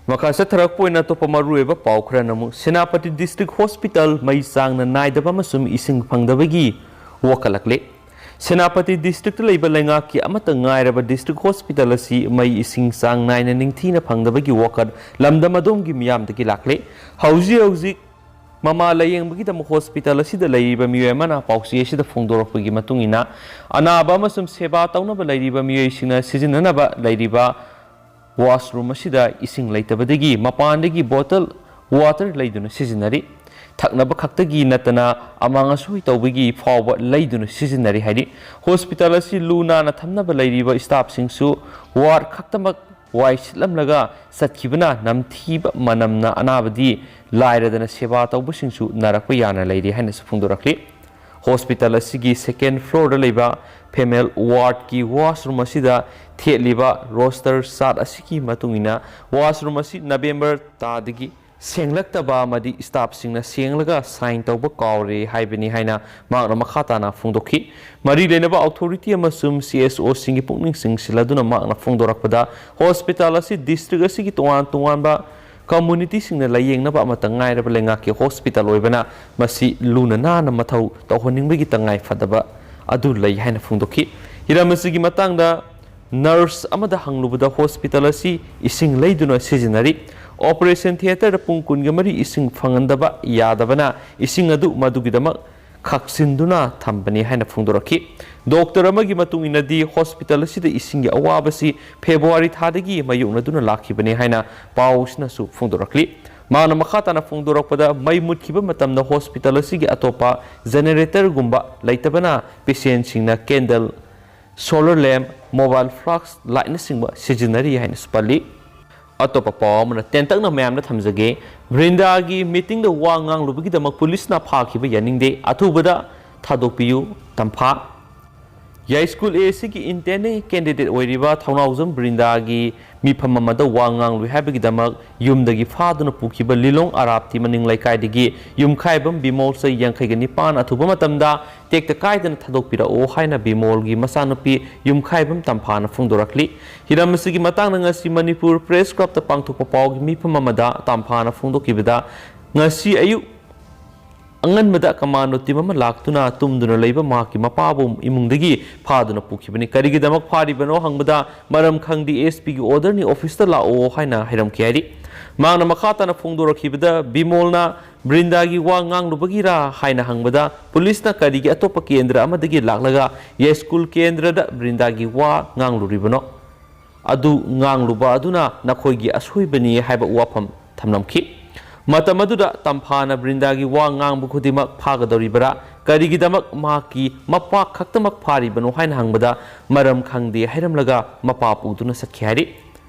ꯃꯈꯥ ꯆꯠꯊꯔꯛꯄ ꯑꯣꯏꯅ ꯑꯇꯣꯞꯄ ꯃꯔꯨꯑꯣꯏꯕ ꯄꯥꯎ ꯈꯔꯅ ꯑꯃꯨꯛ, ꯁꯦꯅꯥꯄꯇꯤ ꯗꯤꯁꯇ꯭ꯔꯤꯛ ꯍꯣꯁꯄꯤꯇꯥꯜ ꯃꯩ ꯆꯥꯡꯅ ꯅꯥꯏꯗꯕ ꯑꯃꯁꯨꯡ ꯏꯁꯤꯡ ꯐꯪꯗꯕꯒꯤ ꯋꯥꯀꯠꯂꯛꯂꯤ꯫ ꯁꯦꯅꯥꯄꯇꯤ ꯗꯤꯁꯇ꯭ꯔꯤꯛꯇ ꯂꯩꯕ ꯂꯩꯉꯥꯛꯀꯤ ꯑꯃꯠꯇ ꯉꯥꯏꯔꯕ ꯗꯤꯁꯇ꯭ꯔꯤꯛ ꯍꯣꯁꯄꯤꯇꯥꯜ ꯑꯁꯤ ꯃꯩ ꯏꯁꯤꯡ ꯆꯥꯡ ꯅꯥꯏꯅ ꯅꯤꯡꯊꯤꯅ ꯐꯪꯗꯕꯒꯤ ꯋꯥꯀꯠ ꯂꯝꯗꯝ ꯑꯗꯣꯝꯒꯤ ꯃꯤꯌꯥꯝꯗꯒꯤ ꯂꯥꯛꯂꯤ꯫ ꯍꯧꯖꯤꯛ ꯍꯧꯖꯤꯛ ꯃꯃꯥ ꯂꯥꯌꯦꯡꯕꯒꯤꯗꯃꯛ ꯍꯣꯁꯄꯤꯇꯥꯜ ꯑꯁꯤꯗ ꯂꯩꯔꯤꯕ ꯃꯤꯑꯣꯏ ꯑꯃꯅ ꯄꯥꯎꯆꯦ ꯑꯁꯤꯗ ꯐꯣꯡꯗꯣꯔꯛꯄꯒꯤ ꯃꯇꯨꯡ ꯏꯟꯅ, ꯑꯅꯥꯕ ꯑꯃꯁꯨꯡ ꯁꯦꯕꯥ ꯇꯧꯅꯕ ꯂꯩꯔꯤꯕ ꯃꯤꯑꯣꯏꯁꯤꯡꯅ ꯁꯤꯖꯤꯟꯅꯅꯕ ꯂꯩꯔꯤꯕ ꯋꯥꯁꯔꯨꯝ ꯑꯁꯤꯗ ꯏꯁꯤꯡ ꯂꯩꯇꯕꯗꯒꯤ ꯃꯄꯥꯟꯗꯒꯤ ꯕꯣꯇꯜ ꯋꯥꯇꯔ ꯂꯩꯗꯨꯅ ꯁꯤꯖꯤꯟꯅꯔꯤ꯫ ꯊꯛꯅꯕ ꯈꯛꯇꯒꯤ ꯅꯠꯇꯅ ꯑꯃꯥꯡ ꯑꯁꯣꯏ ꯇꯧꯕꯒꯤ ꯐꯥꯎꯕ ꯂꯩꯗꯨꯅ ꯁꯤꯖꯤꯟꯅꯔꯤ ꯍꯥꯏꯔꯤ꯫ ꯍꯣꯁꯄꯤꯇꯥꯜ ꯑꯁꯤ ꯂꯨ ꯅꯥꯟꯅ ꯊꯝꯅꯕ ꯂꯩꯔꯤꯕ ꯁ꯭ꯇꯥꯐꯁꯤꯡꯁꯨ ꯋꯥꯔꯗ ꯈꯛꯇꯃꯛ ꯋꯥꯏ ꯁꯤꯠꯂꯝꯂꯒ ꯆꯠꯈꯤꯕꯅ ꯅꯝꯊꯤꯕ ꯃꯅꯝꯅ ꯑꯅꯥꯕꯗꯤ ꯂꯥꯏꯔꯗꯅ ꯁꯦꯕꯥ ꯇꯧꯕꯁꯤꯡꯁꯨ ꯅꯥꯔꯛꯄ ꯌꯥꯅ ꯂꯩꯔꯤ ꯍꯥꯏꯅꯁꯨ ꯐꯣꯡꯗꯣꯔꯛꯂꯤ꯫ ꯍꯣꯁꯄꯤꯇꯥꯜ ꯑꯁꯤꯒꯤ ꯁꯦꯀꯦꯟ ꯐ꯭ꯂꯣꯔꯗ ꯂꯩꯕ ꯐꯤꯃꯦꯜ ꯋꯥꯔꯗꯀꯤ ꯋꯥꯁꯔꯨꯝ ꯑꯁꯤꯗ ꯊꯦꯠꯂꯤꯕ ꯔꯣꯁꯇꯔ ꯆꯥꯔꯠ ꯑꯁꯤꯒꯤ ꯃꯇꯨꯡ ꯏꯟꯅ, ꯋꯥꯁꯔꯨꯝ ꯑꯁꯤ ꯅꯕꯦꯝꯕꯔ ꯊꯥꯗꯒꯤ ꯁꯦꯡꯂꯛꯇꯕ ꯑꯃꯗꯤ staffꯁꯤꯡꯅ ꯁꯦꯡꯂꯒ sign ꯇꯧꯕ ꯀꯥꯎꯔꯦ ꯍꯥꯏꯕꯅꯤ ꯍꯥꯏꯅ ꯃꯍꯥꯛꯅ ꯃꯈꯥ ꯇꯥꯅ ꯐꯣꯡꯗꯣꯛꯈꯤ꯫ ꯃꯔꯤ ꯂꯩꯅꯕ authority ꯑꯃꯁꯨꯡ CSOꯁꯤꯡꯒꯤ ꯄꯨꯛꯅꯤꯡ ꯆꯤꯡꯁꯤꯜꯂꯗꯨꯅ ꯃꯍꯥꯛꯅ ꯐꯣꯡꯗꯣꯔꯛꯄꯗ, hospital ꯑꯁꯤ district ꯑꯁꯤꯒꯤ ꯇꯣꯉꯥꯟ ꯇꯣꯉꯥꯟꯕ communityꯁꯤꯡꯅ ꯂꯥꯌꯦꯡꯅꯕ ꯑꯃꯠꯇ ꯉꯥꯏꯔꯕ ꯂꯩꯉꯥꯛꯀꯤ hospital ꯑꯣꯏꯕꯅ ꯃꯁꯤ ꯂꯨꯅ ꯅꯥꯟꯅ ꯃꯊꯧ ꯇꯧꯍꯟꯅꯤꯡꯕꯒꯤ ꯇꯉꯥꯏ ꯐꯗꯕ ꯑꯗꯨ ꯂꯩ ꯍꯥꯏꯅ ꯐꯣꯡꯗꯣꯛꯈꯤ꯫ ꯍꯤꯔꯝ ꯑꯁꯤꯒꯤ ꯃꯇꯥꯡꯗ nurse ꯑꯃꯗ ꯍꯪꯂꯨꯕꯗ hospital ꯑꯁꯤ ꯏꯁꯤꯡ ꯂꯩꯗꯨꯅ ꯁꯤꯖꯤꯟꯅꯔꯤ꯫ Operation theatre ꯄꯨꯡ ꯀꯨꯟꯒ ꯃꯔꯤ ꯏꯁꯤꯡ ꯐꯪꯍꯟꯗꯕ ꯌꯥꯗꯕꯅ ꯏꯁꯤꯡ ꯑꯗꯨ ꯃꯗꯨꯒꯤꯗꯃꯛ ꯈꯥꯛꯆꯤꯟꯗꯨꯅ ꯊꯝꯕꯅꯤ ꯍꯥꯏꯅ ꯐꯣꯡꯗꯣꯔꯛꯈꯤ꯫ Doctor ꯑꯃꯒꯤ ꯃꯇꯨꯡ ꯏꯟꯅꯗꯤ hospital ꯑꯁꯤꯗ ꯏꯁꯤꯡꯒꯤ ꯑꯋꯥꯕꯁꯤ February ꯊꯥꯗꯒꯤ ꯃꯥꯌꯣꯛꯅꯗꯨꯅ ꯂꯥꯛꯈꯤꯕꯅꯤ ꯍꯥꯏꯅ ꯄꯥꯎꯁꯤꯅꯁꯨ ꯐꯣꯡꯗꯣꯔꯛꯂꯤ꯫ ꯃꯍꯥꯛꯅ ꯃꯈꯥ ꯇꯥꯅ ꯐꯣꯡꯗꯣꯔꯛꯄꯗ, ꯃꯩ ꯃꯨꯠꯈꯤꯕ ꯃꯇꯝꯗ hospital ꯑꯁꯤꯒꯤ ꯑꯇꯣꯞꯄ generatorꯒꯨꯝꯕ ꯂꯩꯇꯕꯅ patientꯁꯤꯡꯅ candle, solar lamp, mobile flask lightꯅꯆꯤꯡꯕ ꯁꯤꯖꯤꯟꯅꯔꯤ ꯍꯥꯏꯅꯁꯨ ꯄꯜꯂꯤ꯫ ꯑꯇꯣꯞꯄ ꯄꯥꯎ ꯑꯃꯅ ꯇꯦꯟꯇꯛꯅ ꯃꯌꯥꯝꯗ ꯊꯝꯖꯒꯦ꯫ ꯕ꯭ꯔꯤꯟꯗꯥꯒꯤ meetingꯗ ꯋꯥ ꯉꯥꯡꯂꯨꯕꯒꯤꯗꯃꯛ ꯄꯨꯂꯤꯁꯅ ꯐꯥꯈꯤꯕ ꯌꯥꯅꯤꯡꯗꯦ꯫ ꯑꯊꯨꯕꯗ ꯊꯥꯗꯣꯛꯄꯤꯌꯨ, ꯇꯝꯐꯥ꯫ ꯌꯥꯏꯁ꯭ꯀꯨꯜ ꯑꯦꯁꯤꯒꯤ intern candidate ꯑꯣꯏꯔꯤꯕ ꯊꯧꯅꯥꯎꯖꯝ ꯕ꯭ꯔꯤꯟꯗꯥꯒꯤ ꯃꯤꯐꯝ ꯑꯃꯗ ꯋꯥ ꯉꯥꯡꯂꯨꯏ ꯍꯥꯏꯕꯒꯤꯗꯃꯛ ꯌꯨꯝꯗꯒꯤ ꯐꯥꯗꯨꯅ ꯄꯨꯈꯤꯕ ꯂꯤꯂꯣꯡ ꯑꯔꯥꯞꯇꯤ ꯃꯅꯤꯡ ꯂꯩꯀꯥꯏꯗꯒꯤ ꯌꯨꯝꯈꯥꯏꯕꯝ ꯕꯤꯃꯣꯜ, ꯆꯍꯤ ꯌꯥꯡꯈꯩꯒ ꯅꯤꯄꯥꯟ, ꯑꯊꯨꯕ ꯃꯇꯝꯗ ꯇꯦꯛꯇ ꯀꯥꯏꯗꯅ ꯊꯥꯗꯣꯛꯄꯤꯔꯛꯎ ꯍꯥꯏꯅ ꯕꯤꯃꯣꯜꯒꯤ ꯃꯆꯥꯅꯨꯄꯤ ꯌꯨꯝꯈꯥꯏꯕꯝ ꯇꯝꯐꯥꯅ ꯐꯣꯡꯗꯣꯔꯛꯂꯤ꯫ ꯍꯤꯔꯝ ꯑꯁꯤꯒꯤ ꯃꯇꯥꯡꯗ ꯉꯁꯤ ꯃꯅꯤꯄꯨꯔ Press Clubꯇ ꯄꯥꯡꯊꯣꯛꯄ ꯄꯥꯎꯒꯤ ꯃꯤꯐꯝ ꯑꯃꯗ ꯇꯝꯐꯥꯅ ꯐꯣꯡꯗꯣꯛꯈꯤꯕꯗ, ꯉꯁꯤ ꯑꯌꯨꯛ ꯑꯉꯟꯕꯗ commando team ꯑꯃ ꯂꯥꯛꯇꯨꯅ ꯇꯨꯝꯗꯨꯅ ꯂꯩꯕ ꯃꯍꯥꯛꯀꯤ ꯃꯄꯥꯕꯨ ꯏꯃꯨꯡꯗꯒꯤ ꯐꯥꯗꯨꯅ ꯄꯨꯈꯤꯕꯅꯤ꯫ ꯀꯔꯤꯒꯤꯗꯃꯛ ꯐꯥꯔꯤꯕꯅꯣ ꯍꯪꯕꯗ, "ꯃꯔꯝ ꯈꯪꯗꯦ, S Pꯒꯤ orderꯅꯤ, officeꯇ ꯂꯥꯛꯑꯣ" ꯍꯥꯏꯅ ꯍꯥꯏꯔꯝꯈꯤ ꯍꯥꯏꯔꯤ꯫ ꯃꯍꯥꯛꯅ ꯃꯈꯥ ꯇꯥꯅ ꯐꯣꯡꯗꯣꯔꯛꯈꯤꯕꯗ, ꯕꯤꯃꯣꯜꯅ ꯕ꯭ꯔꯤꯟꯗꯥꯒꯤ ꯋꯥ ꯉꯥꯡꯂꯨꯕꯒꯤꯔꯥ ꯍꯥꯏꯅ ꯍꯪꯕꯗ, ꯄꯨꯂꯤꯁꯅ ꯀꯔꯤꯒꯤ ꯑꯇꯣꯞꯄ ꯀꯦꯟꯗ꯭ꯔ ꯑꯃꯗꯒꯤ ꯂꯥꯛꯂꯒ ꯌꯥꯏꯁ꯭ꯀꯨꯜ ꯀꯦꯟꯗ꯭ꯔꯗ ꯕ꯭ꯔꯤꯟꯗꯥꯒꯤ ꯋꯥ ꯉꯥꯡꯂꯨꯔꯤꯕꯅꯣ? ꯑꯗꯨ ꯉꯥꯡꯂꯨꯕ ꯑꯗꯨꯅ ꯅꯈꯣꯏꯒꯤ ꯑꯁꯣꯏꯕꯅꯤ ꯍꯥꯏꯕ ꯋꯥꯐꯝ ꯊꯝꯂꯝꯈꯤ꯫ ꯃꯇꯝ ꯑꯗꯨꯗ ꯇꯝꯐꯥꯅ ꯕ꯭ꯔꯤꯟꯗꯥꯒꯤ ꯋꯥ ꯉꯥꯡꯕ ꯈꯨꯗꯤꯡꯃꯛ ꯐꯥꯒꯗꯧꯔꯤꯕꯔꯥ? ꯀꯔꯤꯒꯤꯗꯃꯛ ꯃꯍꯥꯛꯀꯤ ꯃꯄꯥ ꯈꯛꯇꯃꯛ ꯐꯥꯔꯤꯕꯅꯣ ꯍꯥꯏꯅ ꯍꯪꯕꯗ, "ꯃꯔꯝ ꯈꯪꯗꯦ" ꯍꯥꯏꯔꯝꯂꯒ ꯃꯄꯥ ꯄꯨꯗꯨꯅ ꯆꯠꯈꯤ ꯍꯥꯏꯔꯤ꯫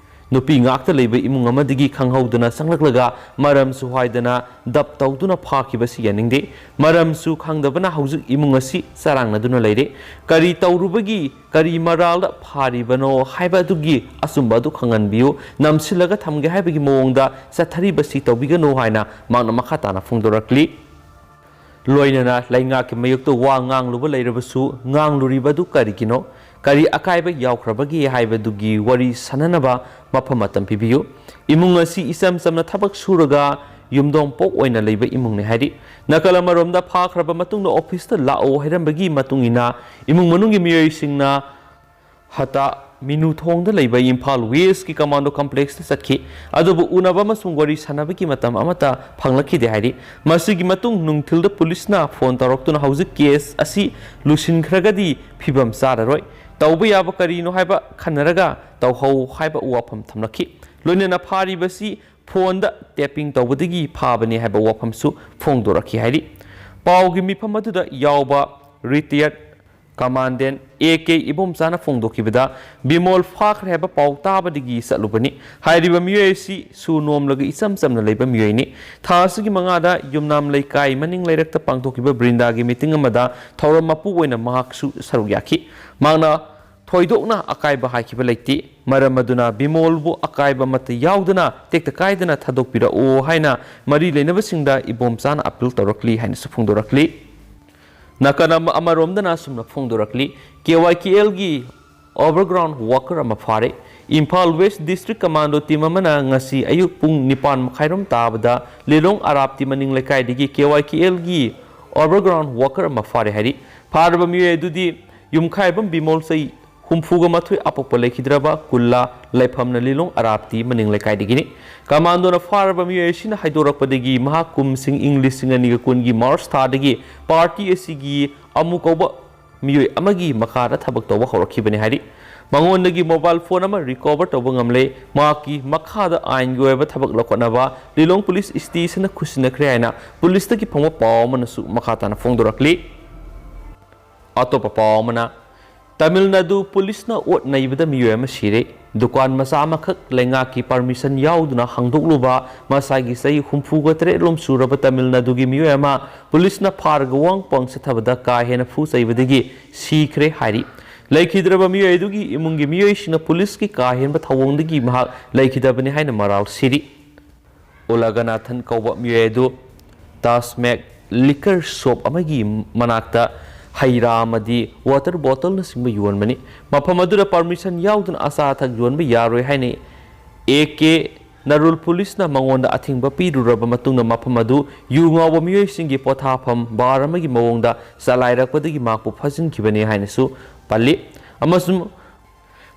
ꯅꯨꯄꯤ ꯉꯥꯛꯇ ꯂꯩꯕ ꯏꯃꯨꯡ ꯑꯃꯗꯒꯤ ꯈꯪꯍꯧꯗꯅ ꯆꯪꯂꯛꯂꯒ ꯃꯔꯝꯁꯨ ꯍꯥꯏꯗꯅ ꯗꯞ ꯇꯧꯗꯨꯅ ꯐꯥꯈꯤꯕꯁꯤ ꯌꯥꯅꯤꯡꯗꯦ꯫ ꯃꯔꯝꯁꯨ ꯈꯪꯗꯕꯅ ꯍꯧꯖꯤꯛ ꯏꯃꯨꯡ ꯑꯁꯤ ꯆꯔꯥꯡꯅꯗꯨꯅ ꯂꯩꯔꯦ꯫ ꯀꯔꯤ ꯇꯧꯔꯨꯕꯒꯤ, ꯀꯔꯤ ꯃꯔꯥꯜꯗ ꯐꯥꯔꯤꯕꯅꯣ ꯍꯥꯏꯕ ꯑꯗꯨꯒꯤ ꯑꯆꯨꯝꯕ ꯑꯗꯨ ꯈꯪꯍꯟꯕꯤꯌꯨ꯫ ꯅꯝꯁꯤꯜꯂꯒ ꯊꯝꯒꯦ ꯍꯥꯏꯕꯒꯤ ꯃꯑꯣꯡꯗ ꯆꯠꯊꯔꯤꯕꯁꯤ ꯇꯧꯕꯤꯒꯅꯨ ꯍꯥꯏꯅ ꯃꯍꯥꯛꯅ ꯃꯈꯥ ꯇꯥꯅ ꯐꯣꯡꯗꯣꯔꯛꯂꯤ꯫ ꯂꯣꯏꯅꯅ ꯂꯩꯉꯥꯛꯀꯤ ꯃꯥꯌꯣꯛꯇ ꯋꯥ ꯉꯥꯡꯂꯨꯕ ꯂꯩꯔꯕꯁꯨ, ꯉꯥꯡꯂꯨꯔꯤꯕ ꯑꯗꯨ ꯀꯔꯤꯒꯤꯅꯣ, ꯀꯔꯤ ꯑꯀꯥꯏꯕ ꯌꯥꯎꯈ꯭ꯔꯕꯒꯦ ꯍꯥꯏꯕꯗꯨꯒꯤ ꯋꯥꯔꯤ ꯁꯥꯟꯅꯅꯕ ꯃꯐꯝ ꯃꯇꯝ ꯄꯤꯕꯤꯌꯨ꯫ ꯏꯃꯨꯡ ꯑꯁꯤ ꯏꯆꯝ ꯆꯝꯅ ꯊꯕꯛ ꯁꯨꯔꯒ ꯌꯨꯝꯗꯣꯡ ꯄꯣꯛ ꯑꯣꯏꯅ ꯂꯩꯕ ꯏꯃꯨꯡꯅꯤ ꯍꯥꯏꯔꯤ꯫ ꯅꯥꯀꯜ ꯑꯃꯔꯣꯝꯗ, ꯐꯥꯈ꯭ꯔꯕ ꯃꯇꯨꯡꯗ ꯑꯣꯐꯤꯁꯇ ꯂꯥꯛꯑꯣ ꯍꯥꯏꯔꯝꯕꯒꯤ ꯃꯇꯨꯡ ꯏꯟꯅ ꯏꯃꯨꯡ ꯃꯅꯨꯡꯒꯤ ꯃꯤꯑꯣꯏꯁꯤꯡꯅ ꯍꯇꯥ ꯃꯤꯅꯨ ꯊꯣꯡꯗ ꯂꯩꯕ ꯏꯝꯐꯥꯜ ꯋꯦꯁꯀꯤ ꯀꯃꯥꯟꯗꯣ ꯀꯝꯄ꯭ꯂꯦꯛꯁꯇ ꯆꯠꯈꯤ꯫ ꯑꯗꯨꯕꯨ ꯎꯅꯕ ꯑꯃꯁꯨꯡ ꯋꯥꯔꯤ ꯁꯥꯟꯅꯕꯒꯤ ꯃꯇꯝ ꯑꯃꯠꯇ ꯐꯪꯂꯛꯈꯤꯗꯦ ꯍꯥꯏꯔꯤ꯫ ꯃꯁꯤꯒꯤ ꯃꯇꯨꯡ ꯅꯨꯡꯊꯤꯜꯗ ꯄꯨꯂꯤꯁꯅ ꯐꯣꯟ ꯇꯧꯔꯛꯇꯨꯅ ꯍꯧꯖꯤꯛ ꯀꯦꯁ ꯑꯁꯤ ꯂꯨꯁꯤꯟꯈ꯭ꯔꯒꯗꯤ ꯐꯤꯕꯝ ꯆꯥꯔꯔꯣꯏ, ꯇꯧꯕ ꯌꯥꯕ ꯀꯔꯤꯅꯣ ꯍꯥꯏꯕ ꯈꯟꯅꯔꯒ ꯇꯧꯍꯧ ꯍꯥꯏꯕ ꯋꯥꯐꯝ ꯊꯝꯂꯛꯈꯤ꯫ ꯂꯣꯏꯅꯅ ꯐꯥꯔꯤꯕꯁꯤ ꯐꯣꯟꯗ ꯇꯦꯄꯤꯡ ꯇꯧꯕꯗꯒꯤ ꯐꯥꯕꯅꯤ ꯍꯥꯏꯕ ꯋꯥꯐꯝꯁꯨ ꯐꯣꯡꯗꯣꯔꯛꯈꯤ ꯍꯥꯏꯔꯤ꯫ ꯄꯥꯎꯒꯤ ꯃꯤꯐꯝ ꯑꯗꯨꯗ ꯌꯥꯎꯕ ꯔꯤꯇꯥꯌꯔꯗ ꯀꯃꯥꯟꯗꯦꯟ ꯑꯦ ꯀꯦ ꯏꯕꯣꯝꯆꯥꯅ ꯐꯣꯡꯗꯣꯛꯈꯤꯕꯗ, ꯕꯤꯃꯣꯜ ꯐꯥꯈ꯭ꯔꯦ ꯍꯥꯏꯕ ꯄꯥꯎ ꯇꯥꯕꯗꯒꯤ ꯆꯠꯂꯨꯕꯅꯤ꯫ ꯍꯥꯏꯔꯤꯕ ꯃꯤꯑꯣꯏ ꯑꯁꯤ ꯁꯨ ꯅꯣꯝꯂꯒ ꯏꯆꯝ ꯆꯝꯅ ꯂꯩꯕ ꯃꯤꯑꯣꯏꯅꯤ꯫ ꯊꯥ ꯑꯁꯤꯒꯤ ꯃꯉꯥꯗ ꯌꯨꯝꯅꯥꯝ ꯂꯩꯀꯥꯏ ꯃꯅꯤꯡ ꯂꯩꯔꯛꯇ ꯄꯥꯡꯊꯣꯛꯈꯤꯕ ꯕ꯭ꯔꯤꯟꯗꯥꯒꯤ ꯃꯤꯇꯤꯡ ꯑꯃꯗ ꯊꯧꯔꯝ ꯃꯄꯨ ꯑꯣꯏꯅ ꯃꯍꯥꯛꯁꯨ ꯁꯔꯨꯛ ꯌꯥꯈꯤ꯫ ꯃꯍꯥꯛꯅ ꯊꯣꯏꯗꯣꯛꯅ ꯑꯀꯥꯏꯕ ꯍꯥꯏꯈꯤꯕ ꯂꯩꯇꯦ꯫ ꯃꯔꯝ ꯑꯗꯨꯅ ꯕꯤꯃꯣꯜꯕꯨ ꯑꯀꯥꯏꯕ ꯑꯃꯠꯇ ꯌꯥꯎꯗꯅ ꯇꯦꯛꯇ ꯀꯥꯏꯗꯅ ꯊꯥꯗꯣꯛꯄꯤꯔꯛꯎ ꯍꯥꯏꯅ ꯃꯔꯤ ꯂꯩꯅꯕꯁꯤꯡꯗ ꯏꯕꯣꯝꯆꯥꯅ ꯑꯄꯤꯜ ꯇꯧꯔꯛꯂꯤ ꯍꯥꯏꯅꯁꯨ ꯐꯣꯡꯗꯣꯔꯛꯂꯤ꯫ ꯅꯥꯀꯟ ꯑꯃ-, ꯑꯃꯔꯣꯝꯗꯅ ꯑꯁꯨꯝꯅ ꯐꯣꯡꯗꯣꯔꯛꯂꯤ, ꯀꯦ ꯋꯥꯏ ꯀꯦ ꯑꯦꯜꯒꯤ ꯑꯣꯚꯔꯒ꯭ꯔꯥꯎꯟ ꯋꯥꯀꯔ ꯑꯃ ꯐꯥꯔꯦ꯫ Imphal west district commando team ꯑꯃꯅ ꯉꯁꯤ ꯑꯌꯨꯛ ꯄꯨꯡ ꯅꯤꯄꯥꯟ ꯃꯈꯥꯏꯔꯣꯝ ꯇꯥꯕꯗ ꯂꯤꯂꯣꯡ ꯑꯔꯥꯞꯇꯤ ꯃꯅꯤꯡ ꯂꯩꯀꯥꯏꯗꯒꯤ ꯀꯦ ꯋꯥꯏ ꯀꯦ ꯑꯦꯜꯒꯤ ꯑꯣꯚꯔꯒ꯭ꯔꯥꯎꯟ ꯋꯥꯀꯔ ꯑꯃ ꯐꯥꯔꯦ ꯍꯥꯏꯔꯤ꯫ ꯐꯥꯔꯕ ꯃꯤꯑꯣꯏ ꯑꯗꯨꯗꯤ ꯌꯨꯝꯈꯥꯏꯕꯝ ꯕꯤꯃꯣꯜ, ꯆꯍꯤ ꯍꯨꯝꯐꯨꯒ ꯃꯥꯊꯣꯏ, ꯑꯄꯣꯛꯄ ꯂꯩꯈꯤꯗ꯭ꯔꯕ ꯀꯨꯜꯂꯥ, ꯂꯩꯐꯝꯅ ꯂꯤꯂꯣꯡ ꯑꯔꯥꯞꯇꯤ ꯃꯅꯤꯡ ꯂꯩꯀꯥꯏꯗꯒꯤꯅꯤ꯫ ꯀꯃꯥꯟꯗꯣꯅ ꯐꯥꯔꯕ ꯃꯤꯑꯣꯏ ꯑꯁꯤꯅ ꯍꯥꯏꯗꯣꯔꯛꯄꯗꯒꯤ ꯃꯍꯥꯛ ꯀꯨꯝꯁꯤꯡ ꯏꯪ ꯂꯤꯁꯤꯡ ꯑꯅꯤꯒ ꯀꯨꯟꯒꯤ ꯃꯥꯔꯆ ꯊꯥꯗꯒꯤ ꯄꯥꯔꯇꯤ ꯑꯁꯤꯒꯤ ꯑꯃꯨ ꯀꯧꯕ ꯃꯤꯑꯣꯏ ꯑꯃꯒꯤ ꯃꯈꯥꯗ ꯊꯕꯛ ꯇꯧꯕ ꯍꯧꯔꯛꯈꯤꯕꯅꯤ ꯍꯥꯏꯔꯤ꯫ ꯃꯉꯣꯟꯗꯒꯤ ꯃꯣꯕꯥꯏꯜ ꯐꯣꯟ ꯑꯃ ꯔꯤꯀꯣꯚꯔ ꯇꯧꯕ ꯉꯝꯂꯦ꯫ ꯃꯍꯥꯛꯀꯤ ꯃꯈꯥꯗ ꯑꯥꯏꯟꯒꯤ ꯑꯣꯏꯕ ꯊꯕꯛ ꯂꯧꯈꯠꯅꯕ ꯂꯤꯂꯣꯡ ꯄꯨꯂꯤꯁ ꯁ꯭ꯇꯦꯁꯟꯗ ꯈꯨꯠꯁꯤꯟꯅꯈ꯭ꯔꯦ ꯍꯥꯏꯅ ꯄꯨꯂꯤꯁꯇꯒꯤ ꯐꯪꯕ ꯄꯥꯎ ꯑꯃꯅꯁꯨ ꯃꯈꯥ ꯇꯥꯅ ꯐꯣꯡꯗꯣꯔꯛꯂꯤ꯫ ꯑꯇꯣꯞꯄ ꯄꯥꯎ ꯑꯃꯅ, ꯇꯥꯃꯤꯜ ꯅꯥꯗꯨ ꯄꯨꯂꯤꯁꯅ ꯑꯣꯠ ꯅꯩꯕꯗ ꯃꯤꯑꯣꯏ ꯑꯃ ꯁꯤꯔꯦ꯫ ꯗꯨꯀꯥꯟ ꯃꯆꯥ ꯑꯃꯈꯛ ꯂꯩꯉꯥꯛꯀꯤ ꯄꯔꯃꯤꯁꯟ ꯌꯥꯎꯗꯅ ꯍꯥꯡꯗꯣꯛꯂꯨꯕ ꯃꯁꯥꯒꯤ ꯆꯍꯤ ꯍꯨꯝꯐꯨꯒ ꯇꯔꯦꯠ ꯂꯣꯝ ꯁꯨꯔꯕ ꯇꯥꯃꯤꯜ ꯅꯥꯗꯨꯒꯤ ꯃꯤꯑꯣꯏ ꯑꯃ ꯄꯨꯂꯤꯁꯅ ꯐꯥꯔꯒ ꯋꯥꯡ ꯄꯥꯡ ꯆꯠꯊꯕꯗ ꯀꯥ ꯍꯦꯟꯅ ꯐꯨ ꯆꯩꯕꯗꯒꯤ ꯁꯤꯈ꯭ꯔꯦ ꯍꯥꯏꯔꯤ꯫ ꯂꯩꯈꯤꯗ꯭ꯔꯕ ꯃꯤꯑꯣꯏ ꯑꯗꯨꯒꯤ ꯏꯃꯨꯡꯒꯤ ꯃꯤꯑꯣꯏꯁꯤꯡꯅ ꯄꯨꯂꯤꯁꯀꯤ ꯀꯥ ꯍꯦꯟꯕ ꯊꯧꯑꯣꯡꯗꯒꯤ ꯃꯍꯥꯛ ꯂꯩꯈꯤꯗꯕꯅꯤ ꯍꯥꯏꯅ ꯃꯔꯥꯜ ꯁꯤꯔꯤ꯫ ꯎꯂꯒꯅꯥꯊꯟ ꯀꯧꯕ ꯃꯤꯑꯣꯏ ꯑꯗꯨ ꯇꯥꯖꯃꯦꯛ ꯂꯤꯀꯔ ꯁꯣꯞ ꯑꯃꯒꯤ ꯃꯅꯥꯛꯇ ꯍꯩ ꯔꯥ ꯑꯃꯗꯤ ꯋꯥꯇꯔ ꯕꯣꯇꯜꯅꯆꯤꯡꯕ ꯌꯣꯟꯕꯅꯤ꯫ ꯃꯐꯝ ꯑꯗꯨꯗ ꯄꯔꯃꯤꯁꯟ ꯌꯥꯎꯗꯅ ꯑꯆꯥ ꯑꯊꯛ ꯌꯣꯟꯕ ꯌꯥꯔꯣꯏ ꯍꯥꯏꯅ ꯑꯦ ꯀꯦ ꯅꯔꯨꯜ ꯄꯨꯂꯤꯁꯅ ꯃꯉꯣꯟꯗ ꯑꯊꯤꯡꯕ ꯄꯤꯔꯨꯔꯕ ꯃꯇꯨꯡꯗ ꯃꯐꯝ ꯑꯗꯨ ꯌꯨ ꯉꯥꯎꯕ ꯃꯤꯑꯣꯏꯁꯤꯡꯒꯤ ꯄꯣꯊꯥꯐꯝ ꯕꯥꯔ ꯑꯃꯒꯤ ꯃꯑꯣꯡꯗ ꯆꯂꯥꯏꯔꯛꯄꯗꯒꯤ ꯃꯍꯥꯛꯄꯨ ꯐꯥꯖꯤꯟꯈꯤꯕꯅꯤ ꯍꯥꯏꯅꯁꯨ ꯄꯜꯂꯤ꯫ ꯑꯃꯁꯨꯡ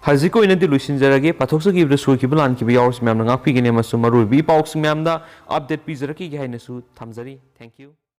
ꯍꯧꯖꯤꯛꯀꯤ ꯑꯣꯏꯅꯗꯤ ꯂꯣꯏꯁꯤꯟꯖꯔꯒꯦ꯫ ꯄꯥꯊꯣꯛꯆꯈꯤꯕꯗ ꯁꯣꯏꯈꯤꯕ ꯂꯥꯟꯈꯤꯕ ꯌꯥꯎꯔꯁꯨ ꯃꯌꯥꯝꯅ ꯉꯥꯛꯄꯤꯒꯅꯤ ꯑꯃꯁꯨꯡ ꯃꯔꯨꯑꯣꯏꯕ ꯏ ꯄꯥꯎꯁꯤꯡ ꯃꯌꯥꯝꯗ ꯑꯞꯗꯦꯠ ꯄꯤꯖꯔꯛꯈꯤꯒꯦ ꯍꯥꯏꯅꯁꯨ ꯊꯝꯖꯔꯤ꯫ Thank you꯫